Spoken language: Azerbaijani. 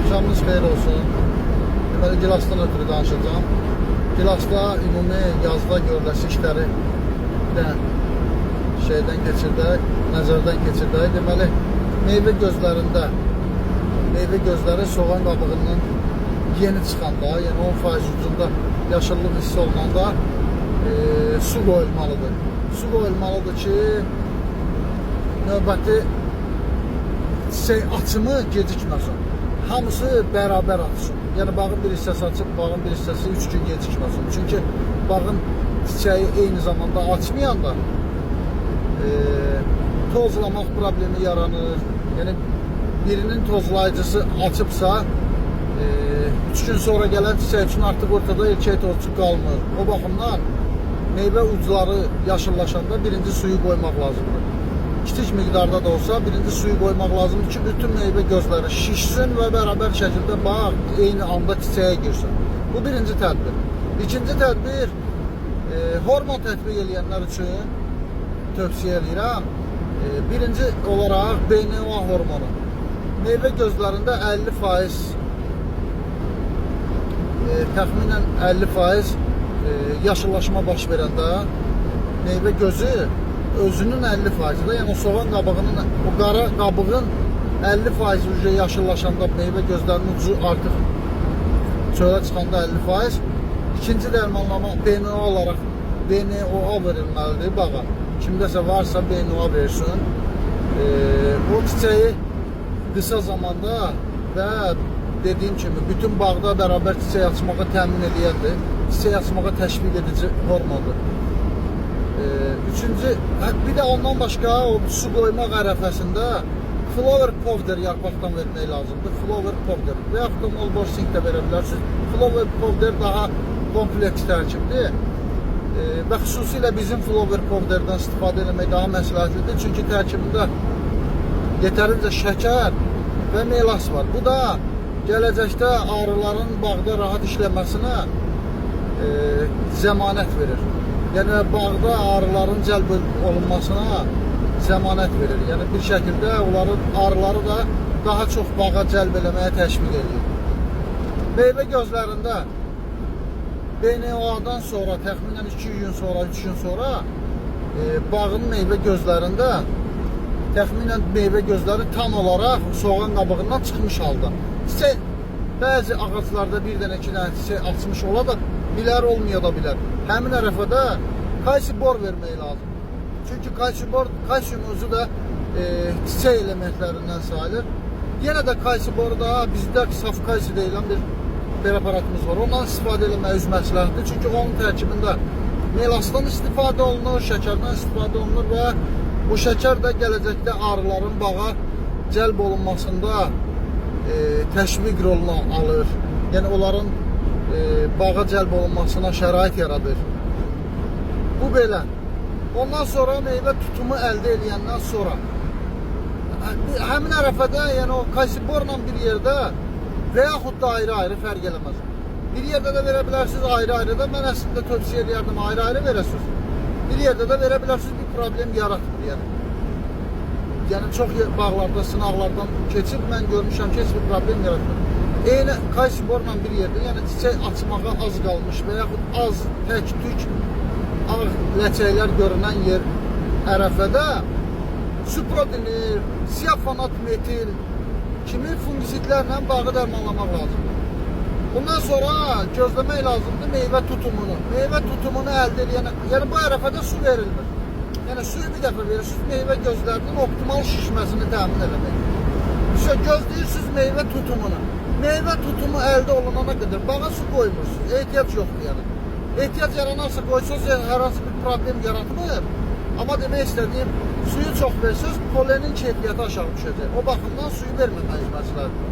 Axşamınız xeyir olsun. Deməli, Gilasdan ötürü danışacağım. Gilasda ümumi yazda görüləsi işləri bir dənə şeydən keçirdək, nəzərdən keçirdək. Deməli, meyvə gözlərində, meyvə gözləri soğan qabığından yeni çıxanda, yəni 10% ucunda yaşıllıq hiss olunanda su qoyulmalıdır. Su qoyulmalıdır ki, növbəti çiçək açımı gecikməsin. Hamısı bərabər açsın. Yəni bağın bir hissəsi açıb, bağın bir hissəsi 3 gün gecikməsin. Çünki bağın çiçəyi eyni zamanda açmayanda tozlamaq problemi yaranır. Yəni birinin tozlayıcısı açıbsa, 3 gün sonra gələn çiçək üçün artıq ortada erkək tozçu qalmır. O baxımdan meyvə ucları yaşıllaşanda birinci suyu qoymaq lazımdır. Kiçik miqdarda da olsa birinci suyu qoymaq lazımdır ki, bütün meyvə gözləri şişsin və bərabər şəkildə bağ eyni anda çiçəyə girsin. Bu birinci tədbir. İkinci tədbir, hormon tətbiq eləyənlər üçün tövsiyə eləyirəm. Birinci olaraq BNO hormonu. Meyvə gözlərində 50%, təxminən 50% yaşıllaşma baş verəndə meyvə gözü özünün 50%-də, yəni o soğan qabığının, o qara qabığın 50% ucu yaşıllaşanda meyvə gözlərinin ucu artıq çölə çıxanda 50%. İkinci dərmanlama BNO olaraq BNOA verilməlidir bağa. Kimdəsə varsa BNOA versin. O çiçəyi qısa zamanda və dediyim kimi bütün bağda bərabər çiçək açmağa təmin eləyəndir. Çiçək açmağa təşviq edici hormondur. Üçüncü, bir də ondan başqa o su qoymaq ərəfəsində flower powder yarpaqdan vermək lazımdır. Flower powder və yaxud da Molborsing də verə bilərsiniz. Flower powder daha kompleks tərkibdir. Və xüsusilə bizim flower powderdən istifadə etmək daha məsləhətlidir. Çünki tərkibində yetərincə şəkər və melas var. Bu da gələcəkdə arıların bağda rahat işləməsinə zəmanət verir. Yəni bağda arıların cəlb olunmasına zəmanət verir. Yəni bir şəkildə onların arıları da daha çox bağa cəlb eləməyə təşviq edir. Meyvə gözlərində BNOA-dan sonra təxminən 2 gün sonra, 3 gün sonra bağın meyvə gözlərində təxminən meyvə gözləri tam olaraq soğan qabığından çıxmış halda. Çiçək bəzi ağaclarda bir dənə, iki dənə çiçək açmış ola da bilər, olmaya da bilər. Həmin ərəfədə kalsi bor vermək lazımdır. Çünki kalsi bor, kalsium özü də çiçək elementlərindən sayılır. Yenə də kalsi boru da bizdə saf kalsi deyilən bir preparatımız var. Ondan istifadə eləmək öz məsləhətdir. Çünki onun tərkibində melasdan istifadə olunur, şəkərdən istifadə olunur və bu şəkər də gələcəkdə arıların bağa cəlb olunmasında təşviq rolunu alır. Yəni onların bağa cəlb olunmasına şərait yaradır. Bu belə. Ondan sonra meyvə tutumu əldə eləyəndən sonra həmin ərəfədə, yəni o kalsiborla bir yerdə və yaxud da ayrı-ayrı fərq eləməz. Bir yerdə də verə bilərsiniz, ayrı-ayrı da. Mən əslində tövsiyə eləyərdim, ayrı-ayrı verəsiniz. Bir yerdə də verə bilərsiniz, bir problem yaratmır yəni. Yəni çox bağlarda, sınaqlardan keçib mən görmüşəm ki, heç bir problem yaratmır. Eyni kalsiborla bir yerdə, yəni çiçək açmağa az qalmış və yaxud az tək-tük ağ ləçəklər görünən yer ərəfədə suprodinir, siafonat metil kimi fungisitlərlə bağı dərmanlamaq lazımdır. Bundan sonra gözləmək lazımdır meyvə tutumunu. Meyvə tutumunu əldə eləyən, yəni bu ərəfədə su verilmir. Yəni suyu bir dəfə verirsiniz, meyvə gözlərinin optimal şişməsini təmin eləmək. İşte gözləyirsiniz meyvə tutumunu. Meyvə tutumu əldə olunana qədər bağa su qoymursunuz. Ehtiyac yoxdur yəni. Ehtiyac yaranarsa qoysanız, yəni hər hansı bir problem yaratmır. Amma demək istədiyim, suyu çox versəniz, polenin keyfiyyəti aşağı düşəcək. O baxımdan suyu verməməyiz məsləhətdir.